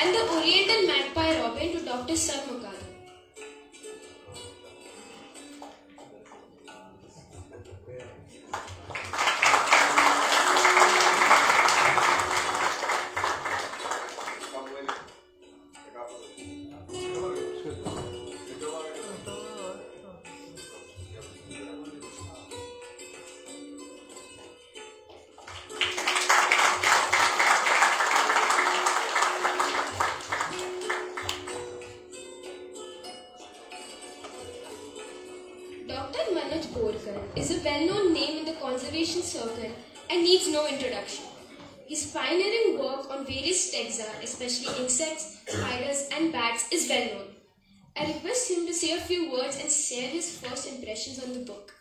and the Oriental Magpie Robin to Dr. Sarmukadam. Dr. Manoj Borkar is a well-known name in the conservation circle and needs no introduction. His pioneering work on various taxa, especially insects, spiders, and bats, is well known. I request him to say a few words and share his first impressions on the book.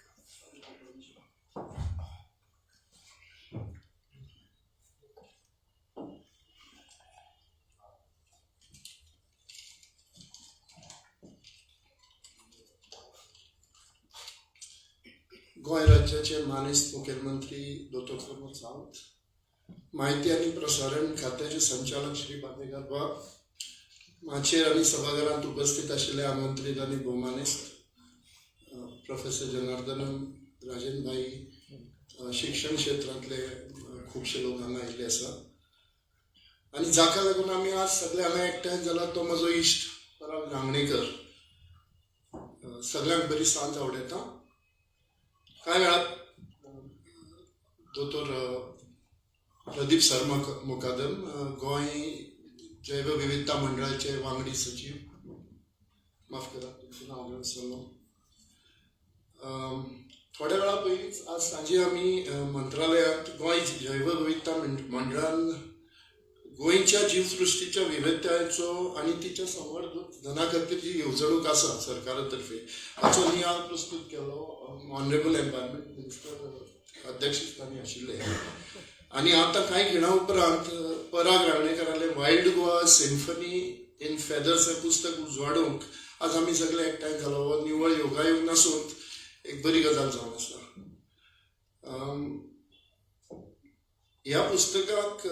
Goa राज्याचे मानेस्त मुखेलमंत्री दोतोर प्रमोद सावंत, माहिती आनी प्रसारण खात्याचे संचालक श्री बांदेकर बाब, माचयेर आनी सभाघरांत उपस्थित आशिल्ले आमंत्रीत आनी भोवमानेस्त प्रोफेसर जनार्दनन, राजेंद्र भाई, शिक्षण क्षेत्रांतले खुबशे लोक हांगा आयिल्ले आसा आनी जाका लागून आमी आज सगळे हांगा एकठांय जाला तो म्हजो इश्ट पराग रांगणेकर. सगळ्यांक बरी सांज आवडयता. कांय वेळार दोतोर प्रदीप सरमुकादम, गोंय जैवविविधता मंडळाचे वांगडी सचीव, माफ करा तुमचें नांव विसरलो. थोड्या वेळा पयलींच आज सांजे आमी मंत्रालयांत गोंय जैवविविधता मंडळान गोंयच्या जीवसृश्टीच्या विविधतायेचो आनी तिच्या संवर्धना खातीर जी येवजणूक आसा सरकारा तर्फे हाचो नियाळ प्रस्तूत केलो. ऑनरेबल एनवायरमेंट मिनिस्टर अध्यक्षस्थानी आशिल्ले आनी आतां कांय खिणा उपरांत पराग रांगणेकरालें wild Goa symphony in feathers हें पुस्तक उजवाडूंक आज आमी सगळे एकठांय जालो. हो निवळ योगायोग नासून एक बरी गजाल जावन आसा. ह्या पुस्तकाक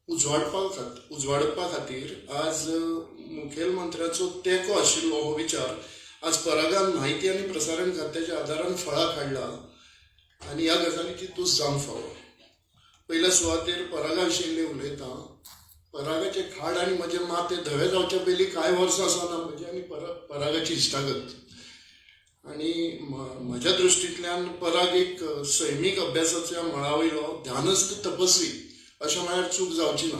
उजवाडपा खातीर आज मुखेलमंत्र्याचो तेंको आशिल्लो हो विचार आज परागान माहिती आनी प्रसारण खात्याच्या आदारान फळाक हाडला आनी ह्या गजालीची तूस जावंक फावो. पयल्या सुवातेर परागा विशीं उलयता. परागाचें खाड आनी म्हजें माथें धवें जावचे पयलीं कांय वर्सां आसना म्हजी आनी परागाची इश्टागत आनी म्हज्या दृश्टींतल्यान पराग एक सैमीक अभ्यासाच्या मळा वयलो ध्यानस्थ तपस्वी अशें म्हळ्यार चूक जावची ना.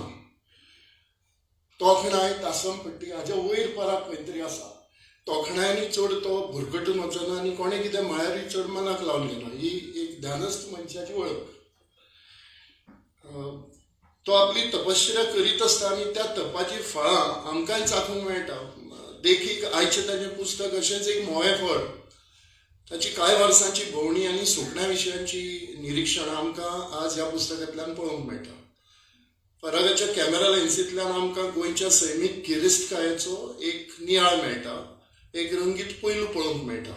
तोखणाय तासमपट्टी हाज्या वयर पराग खंय तरी आसा. तोखणायांनी चड तो भुरकटून वचना आनी कोणें कितें म्हळ्यारूय चड मनाक लावन घेना. ही एक ध्यानस्थ मनशाची वळख. तो आपली तपश्चर्या करीत आसता आनी त्या तपाची फळां आमकांय चाखूंक मेळटा. देखीक आयचें ताजें पुस्तक अशेंच एक म्होंवें फळ. ताची कांय वर्सांची भोंवणी आनी सुकण्या विशयांची निरिक्षणां आमकां आज ह्या पुस्तकांतल्यान पळोवंक मेळटा. परागाच्या कॅमेरा लेन्सींतल्यान आमकां गोंयच्या सैमीक गिरेस्तकायेचो एक नियाळ मेळटा, एक रंगीत पैलू पळोवंक मेळटा.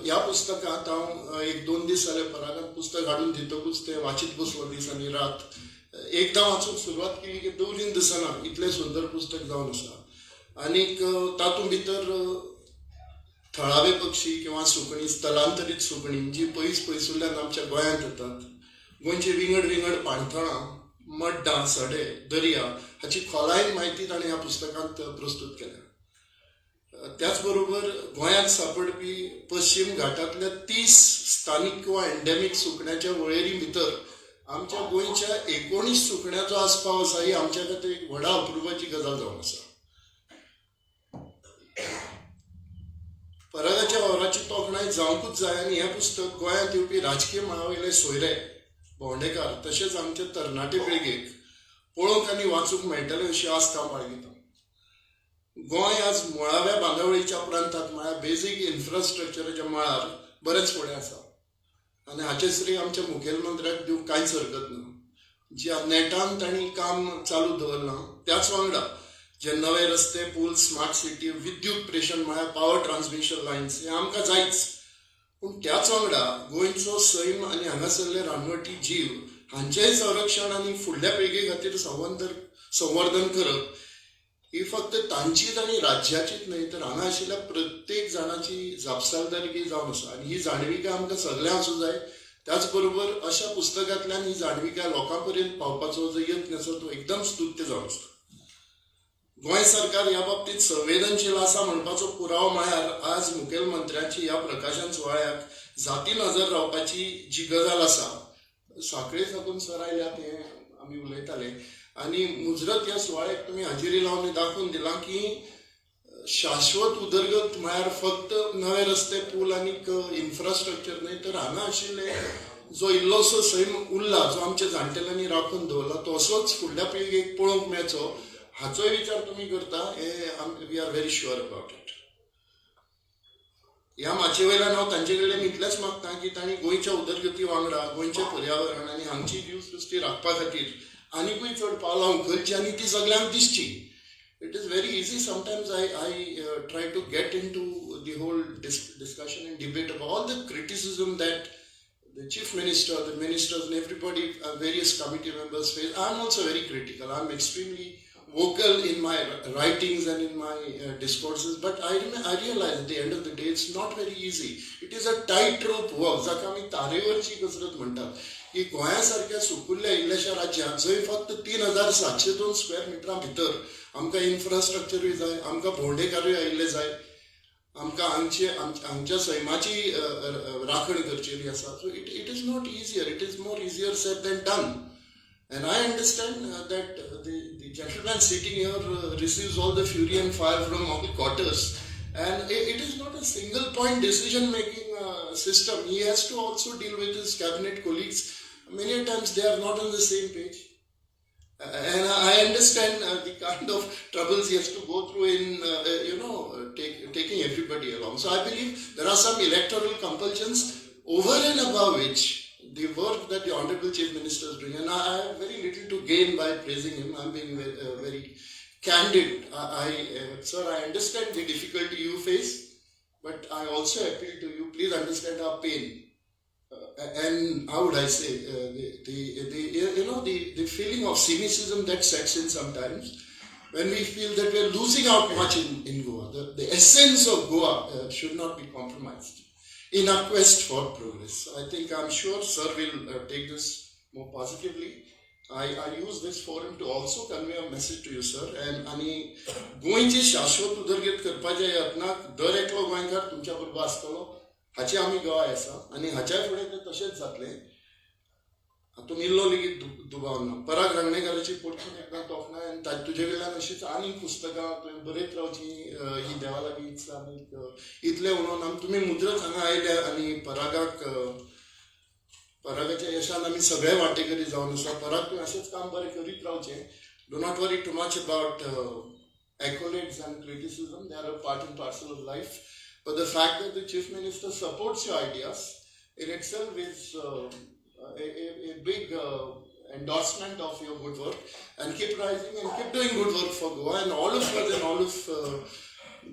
ह्या पुस्तकांत हांव एक दोन दीस जाले परागान पुस्तक हाडून दितकूच तें वाचीत बसलो दीस आनी रात. एकदां वाचूंक सुरवात केली की दवरीन दिसना इतलें सुंदर पुस्तक जावन आसा. आनीक तातूंत भितर थळावे पक्षी किंवा सुकणीं, स्थलांतरीत सुकणीं जीं पयस पयसुल्ल्यान आमच्या गोंयांत येतात, गोंयची विंगड विंगड पाणथळां, मड्डां, सडे, दर्या हाची खोलायेन म्हायती ताणें ह्या पुस्तकांत प्रस्तूत केल्या. त्याच बरोबर गोंयांत सापडपी पश्चीम घाटांतल्या 30 स्थानीक किंवा एंडेमीक सुकण्याच्या वळेरी भितर आमच्या गोंयच्या 19 सुकण्याचो आस्पाव आसा. ही आमच्या खातीर एक व्हडा अप्रुपाची गजाल जावन आसा. परागाच्या वावराची तोखणाय जावंकूच जाय आनी हें पुस्तक गोंयांत येवपी राजकीय मळा वयले सोयरे, भोंवडेकार तशेंच आमचे तरणाटे पिळगेक पळोवंक आनी वाचूंक मेळटलें अशी आस्त हांव बाळगितां. गोंय आज मुळाव्या बांदावळीच्या प्रांतांत म्हळ्यार बेजीक इन्फ्रास्ट्रक्चराच्या मळार बरेंच फुडें आसा आनी हाचें श्रेय आमच्या मुखेलमंत्र्याक दिवंक कांयच हरकत ना. ज्या नेटान तांणी काम चालू दवरलां त्याच वांगडा जे नवे रस्ते, पूल, स्मार्ट सिटी, विद्युत प्रेशण म्हळ्यार पावर ट्रान्समिशन लायन्स हें आमकां जायच, पूण त्याच वांगडा गोंयचो सैम आनी हांगासरले रानवटी जीव हांचेंय संरक्षण आनी फुडल्या पिळगे खातीर संवर्धन करप ही फक्त तांचीच आनी राज्याचीच न्हय तर हांगा आशिल्ल्या प्रत्येक जाणाची जापसालदारकी जावन आसा आनी ही जाणविकाय आमकां सगळ्यांक आसूं जाय. त्याच बरोबर अशा पुस्तकांतल्यान ही जाणविकाय लोकां पर्यंत पावपाचो जो यत्न आसा तो एकदम स्तुत्य जावन आसा. गोंय सरकार ह्या बाबतींत संवेदनशील आसा म्हणपाचो पुरावो म्हळ्यार आज मुखेलमंत्र्याची ह्या प्रकाशन सुवाळ्याक जातीन हजर रावपाची जी गजाल आसा, साखळे साकून सर आयल्यात हें आमी उलयताले आनी मुजरत ह्या सुवाळ्याक तुमी हाजेरी लावन दाखोवन दिलां की शाश्वत उदरगत म्हळ्यार फक्त नवे रस्ते, पूल आनी इन्फ्रास्ट्रक्चर न्हय, तर हांगा आशिल्ले जो इल्लोसो सैम उरला, जो आमच्या जाणटेल्यांनी राखून दवरला, तो असोच फुडल्या पिळगेक पळोवंक मेळचो हाचोय विचार तुमी करता हे we are very sure about it. ह्या माचये वयल्यान हांव तांचे कडल्यान इतलेंच मागता की तांणी गोंयच्या उदरगती वांगडा गोंयचें पर्यावरण आनी हांगची जीवसृश्टी राखपा खातीर आनिकूय चड पावलां उखलचीं आनी ती सगल्यांक दिसची. It is very easy sometimes I try to get into the whole discussion and debate about all the criticism that the chief minister, the ministers and everybody, various committee members face. I am also very critical. I am extremely vocal in my writings and in my discourses, but I realize at the end of the day it's not very easy. It is a tightrope walk, जाका आमी तारेवरची कसरत म्हणटात, की गोंया सारक्या सुपुल्ल्या इल्ल्याशा राज्यांत जंय फक्त 3702 स्क्वेअर मिटरां भितर आमकां इन्फ्रास्ट्रक्चरूय जाय, आमकां भोंवडेकारूय आयिल्ले जाय, आमकां हांगचे हांगच्या सैमाची राखण करचेली आसा. So it is not easier. It is more easier said than done. And I understand that the gentleman sitting here receives all the fury and fire from all quarters. And it is not a single point decision making system. He has to also deal with his cabinet colleagues. Many times they are not on the same page. And I understand the kind of troubles he has to go through in, taking everybody along. So I believe there are some electoral compulsions over and above which the work that the Honorable Chief Minister is doing, and I have very little to gain by praising him. I'm being very, very candid. Sir, I understand the difficulty you face, but I also appeal to you, please understand our pain. And how would I say, the feeling of cynicism that sets in sometimes when we feel that we are losing out much in Goa. The essence of Goa should not be compromised in our quest for progress. I think I'm sure sir will take this more positively. I use this forum to also convey a message to you, sir. And आनी गोंयची शाश्वत उदरगत करपाच्या यत्नाक दर एकलो गोंयकार तुमच्या बरोबर आसतलो हाची आमी गवाय आसा आनी हाच्या फुडें तें तशेंच जातलें, हातूंत इल्लो लेगीत दुबाव ना. पराग रांगणेकाराची परतून एकदां तोखणाय आनी तुजे कडल्यान अशीच आनीक पुस्तकां तुवें बरयत रावची ही देवा लागीं इत्सा. आनीक इतलें उलोवन आमी तुमी मुजरत हांगा आयल्या आनी परागाच्या यशान आमी सगळे वांटेकरी जावन आसा. पराग, तुवें अशेंच काम बरें करीत रावचें. Do not worry too much about accolades and criticism. They are a part and parcel of life. But the fact that the Chief Minister supports your ideas in itself is a big endorsement of your good work. And keep rising and keep doing good work for Goa and all of us and all of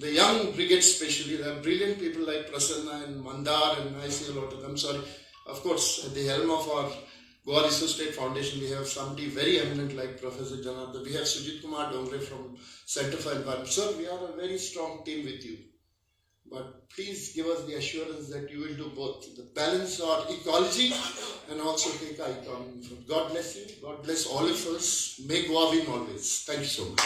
the young brigade especially. There are brilliant people like Prasanna and Mandar, and I see a lot of them. Sorry, of course, at the helm of our Goa Research State Foundation, we have somebody very eminent like Professor Janardhan. We have Sujit Kumar Dongre from Center for Environment. Sir, we are a very strong team with you. But please give us the assurance that you will do both, the balance our ecology and also take our economy. God bless you. God bless all of us. May Goa win always. Thank you so much.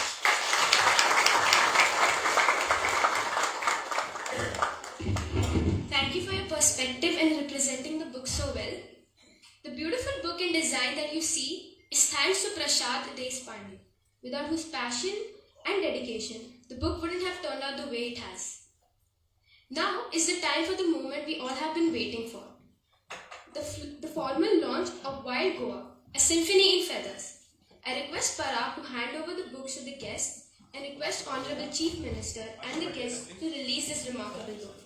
Thank you for your perspective and representing the book so well. The beautiful book and design that you see is thanks to Prasad Deshpande, without whose passion and dedication, the book wouldn't have turned out the way it has. Now is the time for the moment we all have been waiting for. The formal launch of Wild Goa, a symphony in feathers. I request Parag to hand over the books to the guests and request Honorable Chief Minister and the guests to release this remarkable book.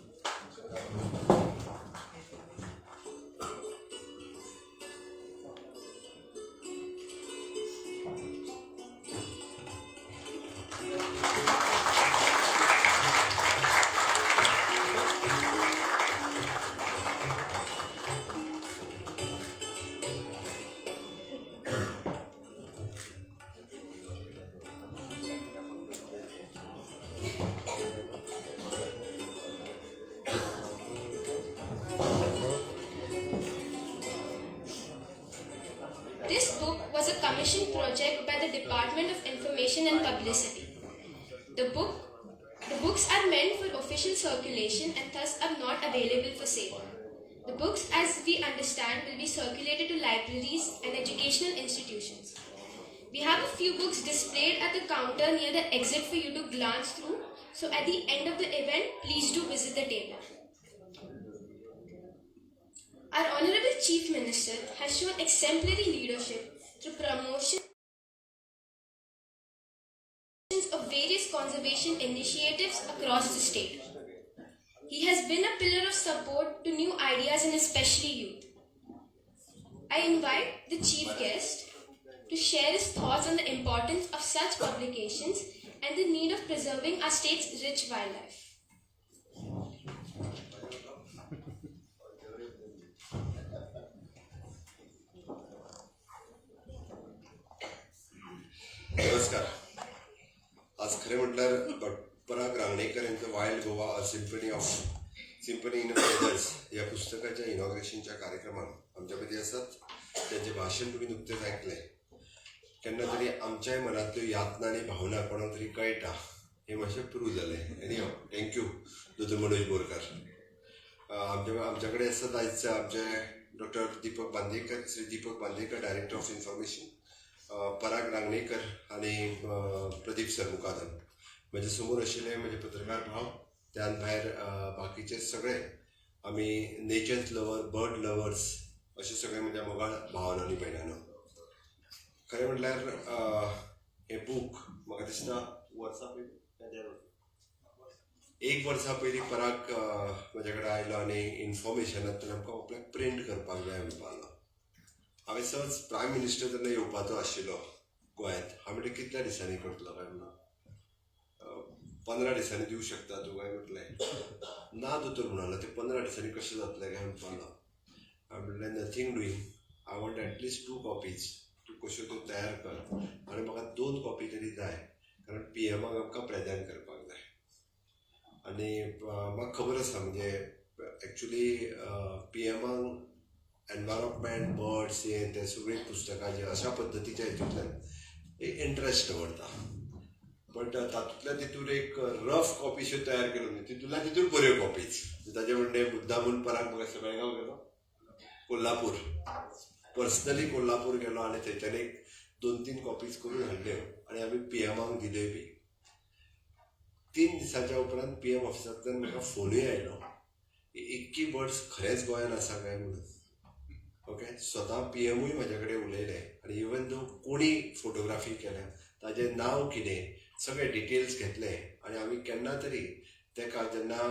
project by the Department of Information and Publicity. The books are meant for official circulation and thus are not available for sale. The books, as we understand, will be circulated to libraries and educational institutions. We have a few books displayed at the counter near the exit for you to glance through. So at the end of the event, please do visit the table. Our Honorable Chief Minister has shown exemplary leadership through promotion of various conservation initiatives across the state. He has been a pillar of support to new ideas and especially youth. I invite the chief guest to share his thoughts on the importance of such publications and the need of preserving our state's rich wildlife. नमस्कार. आज खरें म्हटल्यार पराग रांगणेकर यांचं Wild Goa a symphony in feathers ह्या पुस्तकाच्या इनॉग्रेशनच्या कार्यक्रमात आमच्या मदीं आसात. त्यांचे भाशण तुमी नुकतेंच ऐकलें. केन्ना तरी आमच्याय मनांतल्यो यातना आनी भावना कोणाक तरी कळटा हें मातशें प्रूव जालें. एनी हाव, thank you दोतोर मनोज बोरकर. आमच्या कडेन आसात आयज आमचे doctor Deepak Bandekar, Shri Deepak Bandekar, director of information, Parag Rangnekar आनी प्रदीप सरमुखादम. म्हजे समोर आशिल्ले म्हजे पत्रकार भाव, त्यान भायर बाकीचे सगळे आमी नेचर लवर, बर्ड लवर्स अशे सगळे म्हज्या मोगाळ भावानो आनी भयणानो. खरें म्हटल्यार हें बूक म्हाका दिसता वर्सा पयलीं, एक वर्सा पयलीं पराग म्हज्या कडेन आयलो आनी इन्फॉर्मेशनांतल्यान आमकां आपल्याक प्रिंट करपाक जाय म्हणपाक लागलो. हांवें सहज प्रायम मिनिस्टर तेन्ना येवपाचो आशिल्लो गोंयांत. हांवें म्हणलें कितल्या दिसांनी करतलो काय म्हणून, 15 दिसांनी दिवं शकता तूं काय म्हटलें. ना दोतोर म्हणालो, ते 15 दिसांनी कशें जातलें काय म्हणपाक लागलो. हांवें म्हणलें nothing doing, I want at least 2 copies, तूं कश्यो त्यो तयार कर आनी म्हाका 2 कॉपी तरी जाय, कारण पी एमाक आमकां प्रेजेंट करपाक जाय. आनी म्हाका खबर आसा म्हणजे एक्चुली पी एमाक एनवायरमेंट, बर्ड्स हे ते सगळीं पुस्तकां जी अशा पद्दतीच्या हितूंतल्यान एक इंट्रस्ट दवरता. बट तातूंतल्या तितूर एक रफ कॉपीश्यो तयार केल्यो न्ही, तितूंतल्या तितूर बऱ्यो कॉपीज. ताजे म्हणणें मुद्दामून पराग म्हाका बेळगांव गेलो, कोल्हापूर, पर्सनली कोल्हापूर गेलो आनी थंयच्यान एक 2-3 कॉपीज करून हाडल्यो आनी आमी पी एमाक दिल्योय बी. 3 दिसाच्या उपरांत पी एम ऑफिसांतल्यान म्हाका फोनूय आयलो, इतकी बर्ड्स खरेंच गोंयांत आसा काय म्हणून. ओके, स्वता पी एमूय म्हज्या कडेन उलयले आनी इवन दो कोणी फोटोग्राफी केल्या ताजें नांव कितें सगळे डिटेल्स घेतले आनी आमी केन्ना तरी ताका जेन्ना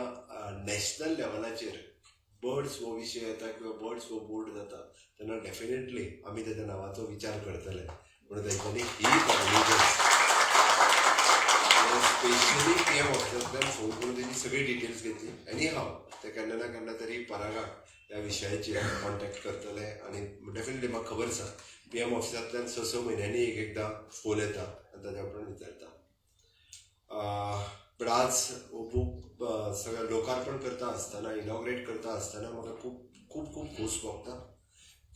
नॅशनल लेवलाचेर बर्ड्स हो विशय येता किंवा बर्ड्स हो बोर्ड जाता तेन्ना डेफिनेटली आमी ताच्या नांवाचो विचार करतले म्हणून तेंच्यांनी ही स्पेशली पी एम ऑफिसांतल्यान फोन करून तेजी सगळी डिटेल्स घेतली. एनी हाव, ते केन्ना ना केन्ना तरी परागाक ह्या विशयाचेर कॉन्टेक्ट करतले आनी डेफिनेटली म्हाका खबर आसा पी एम ऑफिसांतल्यान 6-6 म्हयन्यांनी एक एकदां फोन येता आनी ताच्या उपरांत विचारता. बट आज हो बूक सगळें लोकार्पण करता आसतना, इनॉग्रेट करता आसतना म्हाका खूब खूब खूब खोस भोगता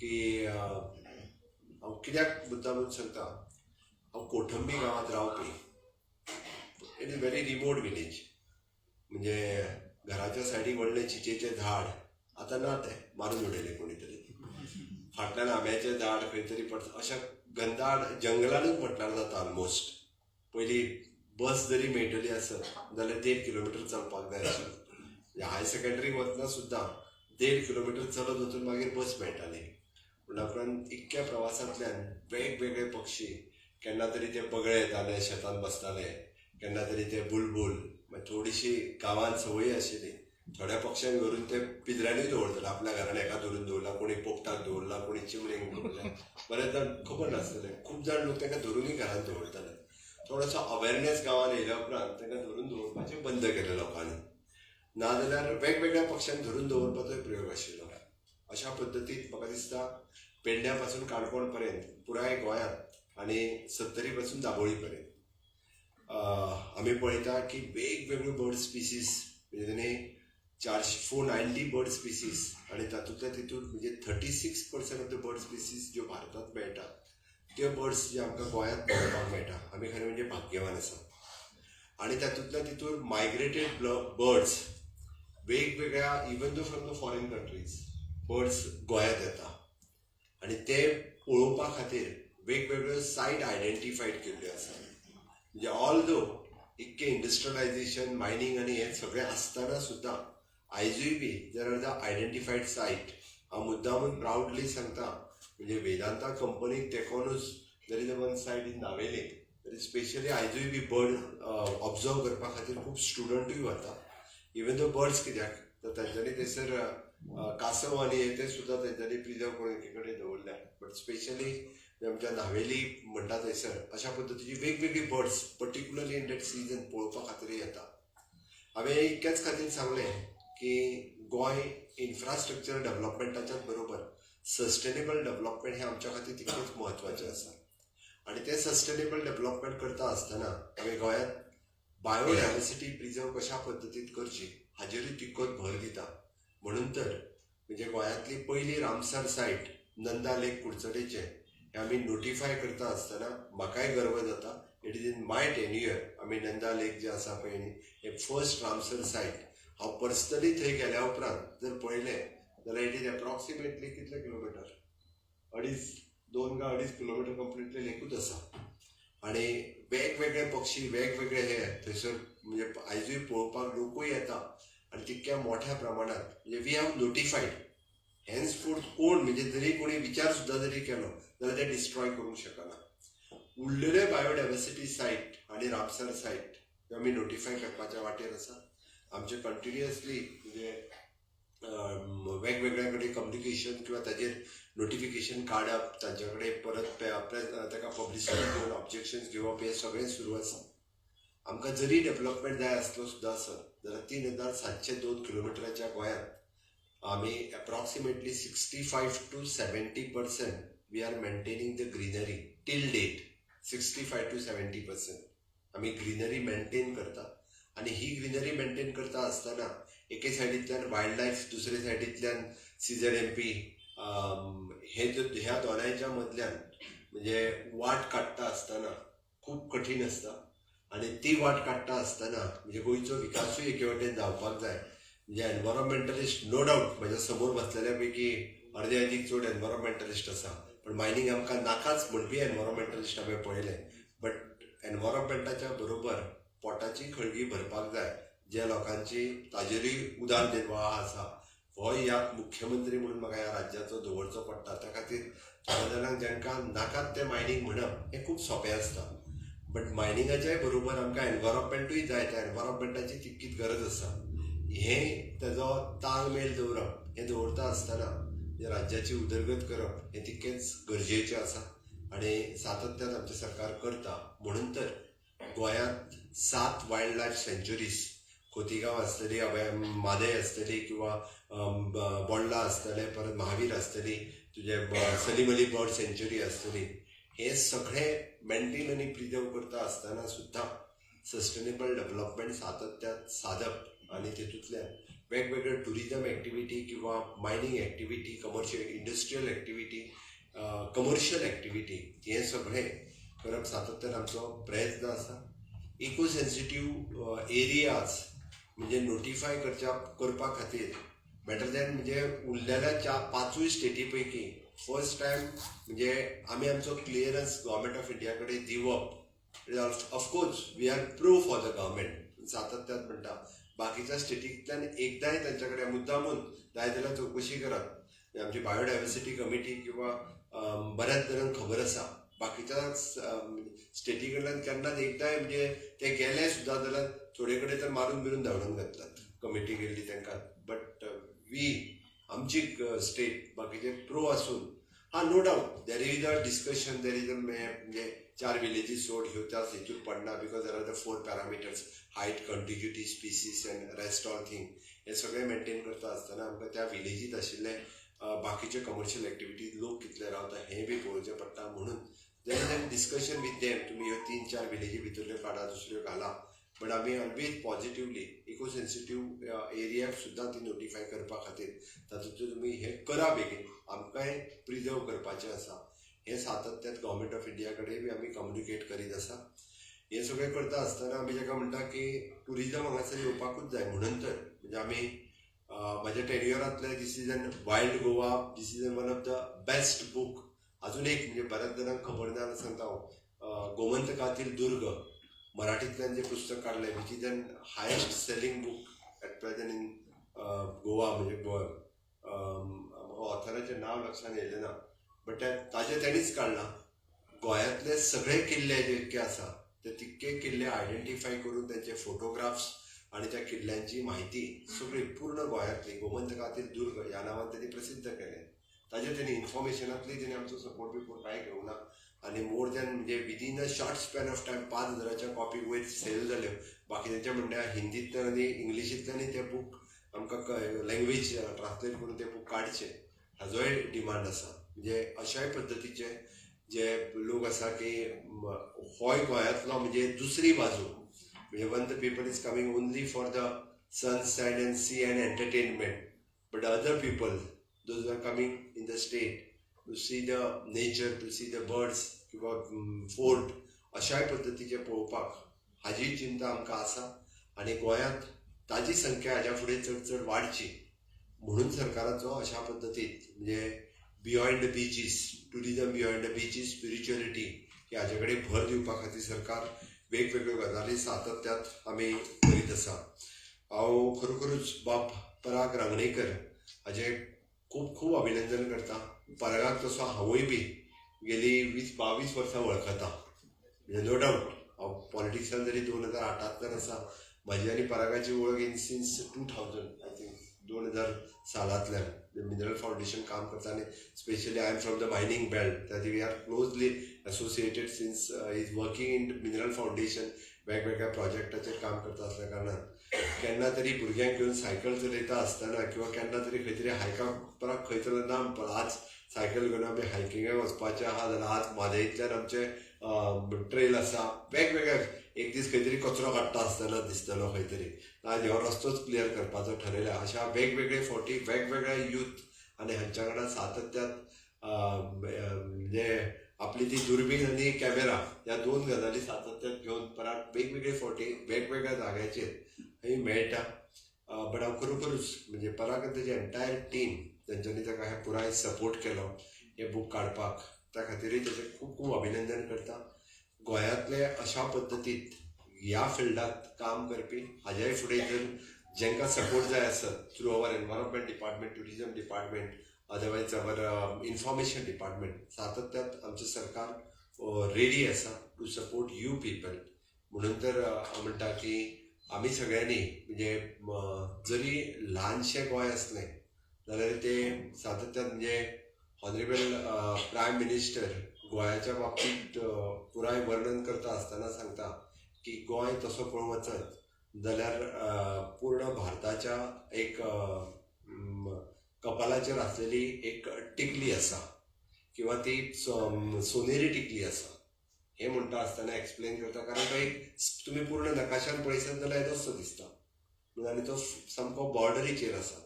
की हांव कित्याक मुद्दाम सांगता, हांव कोठंबी गांवांत रावपी. It is very remote village, म्हणजे घराच्या सायडीक व्हडलें चिचेचें झाड आतां ना, तें मारून उडयलें कोणी तरी. फाटल्यान आंब्याचें झाड खंय तरी पडटा, अशा गंदाड जंगलानूच म्हटल्यार जाता ऑलमोस्ट. पयलीं बस जरी मेळटली आसत जाल्यार 1.5 किलोमिटर चलपाक जाय आशिल्लें. म्हणजे हायर सेकेंडरीक वतना सुद्दां 1.5 किलोमिटर चलत वचून मागीर बस मेळटाली. म्हणल्या उपरांत इतक्या प्रवासांतल्यान वेगवेगळे पक्षी, केन्ना तरी ते बगळे येताले शेतांत बसताले, केन्ना तरी ते बुलबुल, मागीर थोडीशी गांवांत संवय आशिल्ली थोड्या पक्ष्यांक धरून ते पिंजऱ्यांनीय दवरताले. आपल्या घरान एका धरून दवरला, कोणी पोपटाक दवरला, कोणी चिमणेक दवरला. बरेच जाण खबर नासतले, खूब जाण लोक तांकां धरुनूय घरांत दवरताले. थोडोसो अवेरनेस गांवांत येयल्या उपरांत तांकां धरून दवरपाचें बंद केलें लोकांनी, नाजाल्यार वेगवेगळ्या पक्षांक धरून दवरपाचोय प्रयोग आशिल्लो. अशा पद्दतीन म्हाका दिसता पेडण्या पासून काणकोण पर्यंत पुराय गोंयांत आनी सत्तरी पासून दाबोळी पर्यंत आमी पळयता की वेगवेगळ्यो बर्ड स्पिसीस, म्हणजे तेणी 490 बर्ड स्पिसीस आनी तातूंतल्या तितून म्हणजे 36% ऑफ the bird species ज्यो भारतांत मेळटात त्यो बर्ड्स जे आमकां गोंयांत पळोवपाक मेळटा, आमी खरें म्हणजे भाग्यवान आसा. आनी तातूंतल्या तितून मायग्रेटेड बर्ड्स वेगवेगळ्या, even though from the foreign countries birds गोंयांत येता आनी ते पळोवपा खातीर वेगवेगळ्यो सायट आयडेंटिफायड केल्ल्यो आसा. म्हणजे ऑल दो इतकें इंडस्ट्रियलायझेशन, मायनींग आनी हें सगळें आसतना सुद्दां आयजूय बी there are the identified site. हांव मुद्दामून प्रावडली सांगता, म्हणजे वेदांता कंपनीक तेकोनूच there is a one site in Navelim. तरी स्पेशली आयजूय बी बर्ड ऑब्जर्व करपा खातीर खूब स्टुडंटूय वता. इवन दो बर्ड्स कित्याक तर तांच्यांनी थंयसर कासव आनी हे ते सुद्दां तेंच्यांनी प्रिजर्व करून एके कडेन दवरल्या. बट स्पेशली आमच्या नावेली म्हणटा थंयसर अशा पद्दतीची वेगवेगळी birds particularly in that season पळोवपा खातीर येता. हांवें इतक्याच खातीर सांगलें की गोंय इन्फ्रास्ट्रक्चर डेव्हलपमेंटाच्याच बरोबर सस्टेनेबल डेव्हलपमेंट हें आमच्या खातीर तितकेंच म्हत्वाचें आसा. आनी तें सस्टेनेबल डेव्हलपमेंट करता आसतना आमी गोंयांत बायोडायवर्सिटी प्रिजर्व कशा पद्दतीन करची हाजेरूय तितकोच भर दिता. म्हणून तर म्हणजे गोंयांतली पयली रामसर सायट नंदा लेक कुडचडेचें हें आमी नोटिफाय करता आसतना म्हाकाय गर्व जाता. It is in my tenure आमी नंदा लेक जे आसा पळय न्ही, हें फर्स्ट रामसर सायट. हांव पर्सनली थंय गेल्या उपरांत जर पळयलें जाल्यार it is approximately कितले किलोमिटर, अडीच, दोन काय अडीच किलोमिटर कंप्लिटली लेकूच आसा. आनी वेगवेगळे पक्षी, वेगवेगळे हे थंयसर म्हणजे आयजूय पळोवपाक लोकूय येता. आनी तितक्या मोठ्या प्रमाणात म्हणजे we have notified, henceforth कोण म्हणजे जरी कोणी विचार सुद्दां जरी केलो जाल्यार ते डिस्ट्रॉय करूंक शकना. उरलेले बायोडायवर्सिटी सायट आनी रामसर सायट ह्यो आमी नोटिफाय करपाच्या वाटेर आसा. आमचे कंटिन्युअसली म्हणजे वेगवेगळ्या कडेन कम्युनिकेशन किंवा ताजेर नोटिफिकेशन काडप, तांच्या कडेन परत ताका पब्लिसिटी घेवन ऑब्जेक्शन्स घेवप, हें सगळें सुरू आसा. आमकां जरी डेव्हलपमेंट जाय आसलो सुद्दां आसत जाल्यार 3702 किलोमिटराच्या गोंयांत आमी approximately 65 to 70% we are maintaining the greenery till date. 65 to 70% आमी ग्रिनरी मेंटेन करता. आनी ही ग्रिनरी मेंटेन करता आसतना एके सायडींतल्यान वायल्ड लायफ, दुसरे सायडींतल्यान सीझेडएमपी, हे ह्या दोनांयच्या मदल्यान म्हणजे वाट काडटा आसतना खूब कठीण आसता. आनी ती वाट काडटा आसतना म्हणजे गोंयचो विकासूय एके वाटेन जावपाक जाय. म्हणजे एनवायरोमेंटलिस्ट नो डावट म्हज्या समोर बसलेल्या पैकी अर्दे अदीक चड एनवायरोमेंटलिस्ट आसा, पण मायनींग आमकां नाकाच म्हणपी एनवायरोमेंटलिस्ट हांवें पळयले. बट एनवायरोमेंटाच्या बरोबर पोटाची खळगी भरपाक जाय ज्या लोकांची, ताजेरूय उदरनिर्वाह आसा, हो ह्या मुख्यमंत्री म्हणून म्हाका ह्या राज्याचो दवरचो पडटा. त्या खातीर थोड्या जाणांक जांकां नाकात तें मायनींग म्हणप हें खूब सोंपें आसता. बट मायनिंगाच्याय बरोबर आमकां एनवायरोमेंटूय जाय, त्या एनवायरोमेंटाची तितकीच गरज आसा. हें तेजो ताळमेळ दवरप, हें दवरता आसतना म्हणजे राज्याची उदरगत करप हें तितकेंच गरजेचें आसा आनी सातत्यान आमचें सरकार करता. म्हणून तर गोंयांत सात वायल्ड लायफ सँच्युरीज, खोतीगांव आसतली, अभय म्हादय आसतली किंवा बोंडला आसतलें, परत महावीर आसतली, तुजे सलीम अली बर्ड सँच्युरी आसतली, हे सगळे मेंटेन आनी प्रिजर्व करता आसतना सुद्दां सस्टेनेबल डेव्हलपमेंट सातत्यात सादप आनी तितूंतल्यान वेगवेगळे टुरिजम एक्टिविटी किंवा mining activity, commercial, industrial activity, commercial activity, हें सगळें करप सातत्यान आमचो प्रयत्न आसा. इको सेन्सिटीव एरियाज म्हणजे नोटिफाय करपा खातीर बेटर दॅन म्हणजे उरलेल्या चार पांचूय स्टेटी पैकी फर्स्ट टायम म्हणजे आमी आमचो क्लियरन्स गव्हर्मेंट ऑफ इंडिया कडेन दिवप. Of course we are pro for the government, सातत्यात म्हणटा. बाकीच्या स्टेटींतल्यान एकदांय तांच्या कडेन मुद्दामून जाय जाल्यार चवकशी करात. आमची बायोडायवर्सिटी कमिटी किंवा बऱ्याच जाणांक खबर आसा, बाकीच्या स्टेटी कडल्यान केन्नाच एकदांय म्हणजे ते गेले सुद्दां जाल्यार थोडे कडेन तर मारून बिरून धांवडून घातलात कमिटी गेल्ली तांकां. बट we आमची स्टेट बाकीचे प्रो आसून, हा, no doubt there is a discussion, there is a म्हणजे चार विलेजीस सोड, ह्यो त्या हितून पडना, because there are the four parameters: height, contiguity, species and rest all thing. हे सगळें मेंटेन करता आसतना आमकां त्या विलेजीत आशिल्ले बाकीचे कमर्शियल एक्टिविटीज, लोक कितले रावता हें बी पळोवचें पडटा. म्हणून there is an discussion with them, तुमी ह्यो तीन चार विलेजी भितरल्यो काडा, दुसऱ्यो घाला. बट आमी ऑलवेज पॉझिटिवली इको सेन्सिटीव एरियाक सुद्दां ती नोटिफाय करपा खातीर तातूंतल्यो तुमी हें करा बेगीन, आमकांय प्रिजर्व करपाचें आसा. हें सातत्यात गव्हर्मेंट ऑफ इंडिया कडेन बी आमी कम्युनिकेट करीत आसा. हें सगळें करता आसतना आमी ताका म्हणटा की ट्युरिजम हांगासर येवपाकूच जाय. म्हणून तर म्हणजे आमी म्हाज्या टेन्युअरांतलें this is an Wild Goa, this is an one of the best book. अजून एक म्हणजे बऱ्याच जाणांक खबर ना जाल्यार सांगता हांव, गोमंतकातील दुर्ग मराठींतल्यान जें पुस्तक काडलें, which is an highest selling book at present in Goa. म्हणजे गोवा म्हाका ऑथराचें नांव लक्षांत येयलें ना, बट ताजें तेणीच काडलां. गोंयांतले सगळे किल्ले जितके आसा ते तितके किल्ले आयडेंटिफाय करून त्यांचे फोटोग्राफ्स आणि त्या किल्ल्यांची माहिती सगळी पूर्ण गोंयांतली गोमंतकातील दुर्ग ह्या नांवान त्यांनी प्रसिद्ध केलें. ताजेर तेणी इन्फॉर्मेशनांतली तेणी आमचो सपोर्ट बिपोर्ट कांय घेवना आनी मोर दॅन म्हणजे within a short span of time 5,000च्या copy वयर सेल जाल्यो. बाकी तेंच्या म्हणण्या हिंदींतल्यान आनी इंग्लिशींतल्यानूय ते बूक आमकां लँग्वेज ट्रान्सलेट करून ते बूक काडचे हाजोय डिमांड आसा. म्हणजे अशाय पद्दतीचे जे लोक आसा की होय गोंयांतलो म्हणजे दुसरी बाजू, म्हणजे one the people is coming only for the sun, sand and sea and entertainment, but other people, those are coming in the state to see the nature, to see the birds किंवा fort, अशाय पद्दतीचे पळोवपाक हाजी चिंता आमकां आसा. आनी गोंयांत ताजी संख्या हाज्या फुडें चड चड वाडची म्हणून सरकाराचो अशा पद्दतीत म्हणजे beyond the beaches tourism, beyond the beaches spirituality हाजे कडेन भर दिवपा खातीर सरकार वेगवेगळ्यो गजाली सातत्यात आमी करीत आसा. हांव खरोखरूच बाब पराग रांगणेकर हाजें खूब खूब अभिनंदन करता. परागाक तसो हांवूय बी गेली 20-22 वर्सां वळखता. म्हणजे नो डावट हांव पॉलिटिक्सान जरी 2008तांतल्यान आसा, म्हाजी आनी परागाची वळख in since 2000, I think 2000 सालांतल्यान mineral foundation काम करता आनी specially I am from the mining belt, त्या we are closely associated since is working in Mineral Foundation. वेगवेगळ्या प्रोजेक्टाचेर काम करता आसल्या कारणान केन्ना तरी भुरग्यांक घेवन सायकल चलयता आसतना किंवा केन्ना तरी खंय तरी हायकाक पराग खंय चलना ना, पण आज सायकल घेवन आमी हायकिंगाक वचपाचें आहा जाल्यार आज म्हादयतल्यान आमचे ट्रेल आसा. वेगवेगळे एक दीस खंय तरी कचरो काडटा आसतना दिसतलो खंय तरी, आज हो रस्तोच क्लियर करपाचो ठरयला. अशा वेगवेगळे फावटी वेगवेगळ्या यूथ आनी हांच्या वांगडा सातत्यात म्हणजे आपली ती दुर्बीण आनी कॅमेरा ह्या दोन गजाली सातत्यात घेवन परत वेगवेगळे फावटी वेगवेगळ्या जाग्याचेर थंय मेळटा. बट हांव खरोखरूच म्हणजे पराग आनी तेजी एंटायर टीम तेंच्यांनी ताका हे पुराय सपोर्ट केलो हे बूक काडपाक, त्या खातीरूय तेजें खूब खूब अभिनंदन करता. गोंयांतले अशा पद्दतीत ह्या फिल्डांत काम करपी हाज्याय फुडें जर जेंकां सपोर्ट जाय आसत through our environment department, tourism department, otherwise our information department, सातत्यात आमचें सरकार रेडी आसा टू सपोर्ट you people. म्हणून तर हांव म्हणटा की आमी सगळ्यांनी म्हणजे जरी ल्हानशें गोंय आसलें जाल्यार तें सातत्यान म्हणजे ऑनरेबल प्रायम मिनिस्टर गोंयाच्या बाबतींत पुराय वर्णन करता आसतना सांगता की गोंय तसो पळोवंक वचत जाल्यार पूर्ण भारताच्या एक कपालाचेर आसलेली एक टिकली आसा किंवा ती सोनेरी टिकली आसा हें म्हणटा आसतना एक्सप्लेन करता, कारण तो एक तुमी पूर्ण नकाशान पळयशात जाल्यार येदोसो दिसता म्हणून आनी तो सामको बॉर्डरीचेर आसा.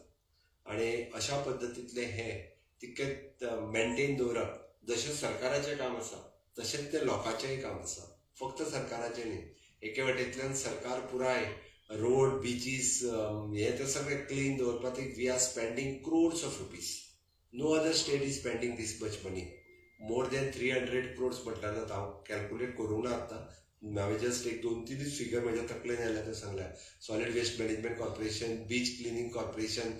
आनी अशा पद्दतींतलें हें तितकें मेंटेन दवरप जशें सरकाराचें काम आसा तशेंच तें लोकांचेंय काम आसा, फक्त सरकाराचें न्ही. एके वटेंतल्यान सरकार पुराय रोड, बिचीस हे ते सगळें क्लीन दवरपाक we are spending crores of rupees. No other state is spending this much money, more than 300 crores म्हटल्यार जाता. हांव कॅल्कुलेट करूंक ना आतां, हांवें जस्ट एक दोन तिनूच फिगर म्हज्या तकलेन आयल्या ते सांगल्या. Solid waste management corporation, beach cleaning corporation,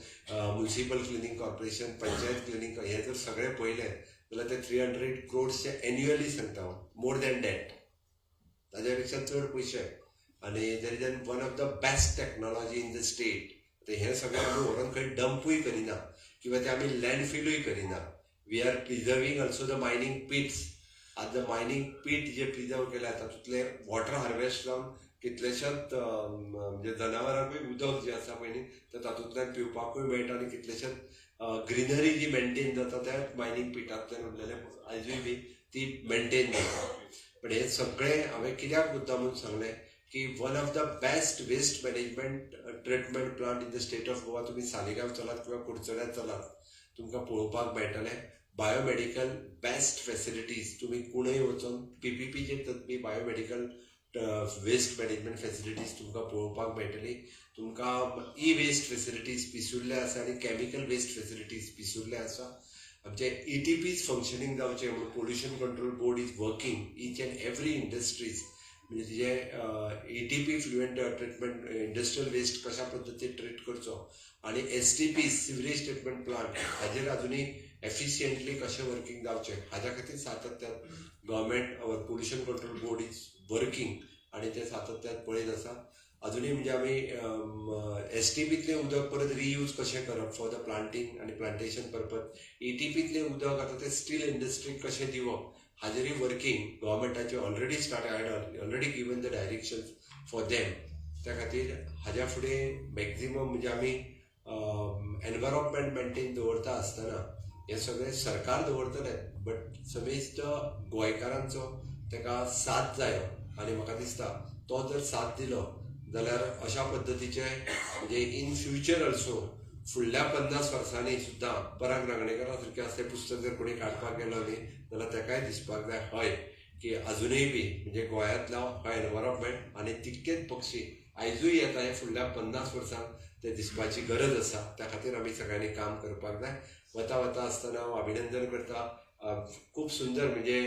municipal cleaning corporation, panchayat cleaning, हे जर सगळें पळयलें जाल्यार ते 300 क्रोड्सचे एन्युअली सांगता हांव, मोर दॅन that, ताज्या पेक्षा चड पयशे. आनी there is an one of the best technology in the state. आतां हें सगळें आमी व्हरोन खंय डंपूय करिना किंवा ते आमी लँडफिलूय करिना. We are preserving also the mining pits. आतां मायनींग पीट जे प्रिजर्व केल्या तातूंतलें वॉटर हार्वेस्ट जावन कितलेशेच म्हणजे जनावरांकूय उदक जें आसा पळय न्ही तें तातूंतल्यान पिवपाकूय मेळटा आनी कितलेशेच ग्रिनरी जी मेंटेन जाता त्या मायनींग पिटांतल्यान उरलेलें आयजूय बी ती मेंटेन जाता. पण हें सगळें हांवें कित्याक मुद्दाम म्हणून सांगलें की one of the best waste management treatment plant in the state of Goa. तुमी सालिगांव चलात किंवा कुडचड्यार चलात, तुमकां पळोवपाक मेळटलें. Biomedical best facilities. तुमी कुणय वचोन पीपीपीचेर तत्पी बायोमेडिकल वेस्ट मॅनेजमेंट फॅसिलिटीज तुमकां पळोवपाक मेळटली. तुमकां ई वेस्ट फॅसिलिटीज पिसुर्ले आसा आनी कॅमिकल वेस्ट फॅसिलिटीज पिसुर्ले आसा. आमचे ईटीपीज फंक्शनींग जावचे म्हणून Pollution Control Board is working each and every industries, म्हणजे तिजे ETP effluent treatment, industrial waste कशा पद्दतीन ट्रीट करचो आनी एसटीपी, सिवरेज ट्रिटमेंट प्लांट हाजेर अजुनूय एफिशियंटली कशें वर्किंग जावचें हाज्या खातीर सातत्यान government, our Pollution Control Board is working आनी ते सातत्यान पळयत आसा. अजुनूय म्हणजे आमी एसटीपींतलें उदक परत रियूज कशें करप फॉर the planting आनी प्लांटेशन पर्पज, ईटीपींतलें उदक आतां तें स्टील इंडस्ट्रीक कशें दिवप हाजेरूय working गव्हर्मेंटाचे already start. I already given the directions for them. त्या खातीर हाज्या फुडें मॅक्झिमम म्हणजे आमी एनवायरमेंट मेंटेन दवरता आसतना हें सगळें सरकार दवरतलें, बट समेस्त गोंयकारांचो ताका साथ जायो आनी म्हाका दिसता तो जर साथ दिलो जाल्यार अशा पद्दतीचे म्हणजे इन फ्युचर ऑल्सो फुडल्या 50 वर्सांनी सुद्दां पराग रांगणेकरा सारकें असलें पुस्तक जर कोणी काडपाक गेलो न्ही जाल्यार ताकाय दिसपाक जाय हय की अजुनूय बी म्हणजे गोंयांतलो हो एनवायरमेंट आनी तितकेच पक्षी आयजूय येता हे फुडल्या 50 वर्सांक ते दिसपाची गरज आसा. त्या खातीर आमी सगळ्यांनी काम करपाक जाय. वता वता आसतना हांव अभिनंदन करता. खूब सुंदर म्हणजे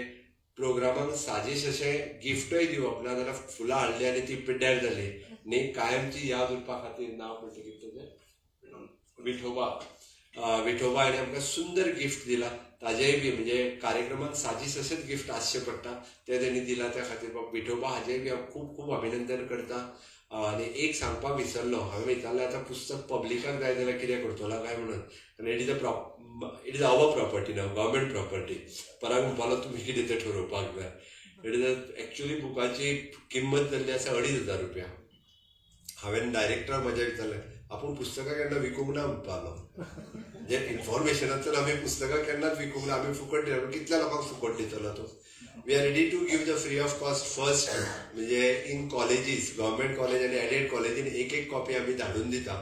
प्रोग्रामाक साजेश अशें गिफ्टय दिवप ना जाल्यार फुलां हाडली आनी ती पिड्ड्यार जाली न्ही. कायमची याद उरपा खातीर, नांव म्हणटकीर तेजें विठोबा, विठोबा हाणें आमकां सुंदर गिफ्ट दिला. ताजेय बी म्हणजे कार्यक्रमाक साजीस अशेंच गिफ्ट आसचें पडटा, तें तेणी दिलां. त्या खातीर बाब विठोबा हाजेय बी हांव खूब खूब अभिनंदन करता. आनी एक सांगपाक विसरलो हांवें, विचारलें आतां पुस्तक पब्लिकाक जाय जाल्यार कितें करतलो काय म्हणून, कारण it is our property ना, गव्हर्मेंट प्रॉपर्टी. पराग म्हणपालो तुमी कितें तें ठरोवपाक जाय. It is actually बुकाची किंमत जाल्ली आसा 2500 रुपया. हांवें डायरेक्टराक म्हज्या विचारलें, आपूण पुस्तकां केन्ना विकूंक ना म्हणपालो. म्हणजे इन्फॉर्मेशनांतल्यान आमी पुस्तकां केन्नाच विकूंक ना, आमी फुकट दिना. कितल्या लोकांक फुकट दितलो तूं? We are ready to give the free of cost first, म्हणजे इन कॉलेजीस, गव्हर्मेंट कॉलेज आनी एडेड कॉलेजीन एक एक कॉपी आमी धाडून दिता.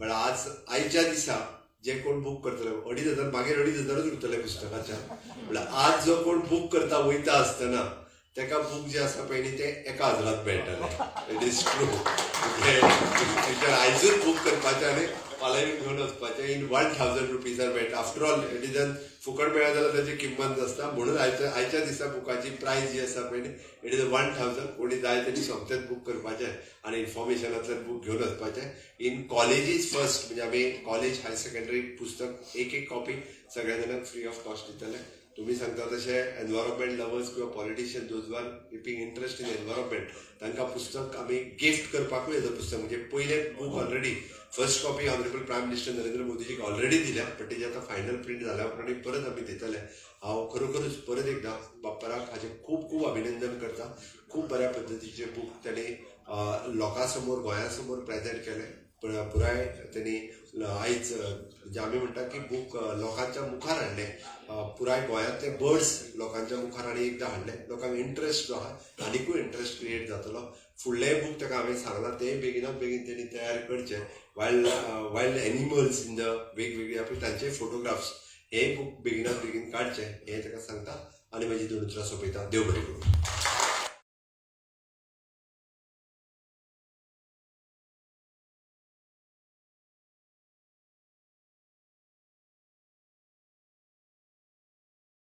पण आज आयच्या दिसा जे कोण बूक करतले, 2500 मागीर 2500च उरतले पुस्तकाच्या. म्हणल्यार आज जो कोण बूक करता वयता आसतना ताका बूक जे आसा पळय न्ही ते 1000त मेळटले. It is true. म्हणजे आयजूच बूक करपाचें आनी फाल्यां घेवन वचपाचें, इन 1000 रुपीजार मेळटा. After all it is an फुकट मेळ्ळा जाल्यार ताची किंमत नासता. म्हणून आयच्या दिसा बुकाची प्रायस जी आसा पळय न्ही, it is 1000. कोणी जाय तेणी सोमतेच बूक करपाचें आनी इन्फॉर्मेशनांतल्यान बूक घेवन वचपाचें. इन कॉलेजीस फर्स्ट, म्हणजे आमी कॉलेज, हायर सेकंडरी पुस्तक एक एक कॉपी सगळ्या जाणांक फ्री ऑफ कॉस्ट दितले. तुम्ही सांगता तशें एनवायरमेंट लवर्स किंवा politician, those are keeping interest in environment, तांकां पुस्तक आमी गिफ्ट करपाकूय येता पुस्तक. म्हणजे पयलें book already first copy Honourable Prime Minister Narendra मोदीजीक already दिल्या, पण तेजी आतां फायनल प्रिंट जाल्या उपरांत परत आमी दितले. हांव खरोखरूच परत एकदां बाप्पराक हाजें खूब खूब अभिनंदन करता. खूब बऱ्या पद्दतीचे बूक ताणें लोकां समोर, गोंया समोर प्रेझेंट केलें. पुराय तेणी आयज म्हणजे आमी म्हणटा की बूक लोकांच्या मुखार हाडलें, पुराय गोंयांतले बर्ड्स लोकांच्या मुखार आनी एकदां हाडले. लोकांक इंट्रस्ट जो आहा आनिकूय इंट्रस्ट क्रिएट जातलो. फुडलेंय बूक ताका हांवें सांगलां, तेंय बेगिनात बेगीन तेणी तयार करचें. वायल्ड एनिमल्स इन the वेगवेगळे आपले तांचे फोटोग्राफ्स, हे बूक बेगिनात बेगीन काडचे हें ताका सांगता आनी म्हाजी दोन उतरां सोंपयता. देव बरें करूं.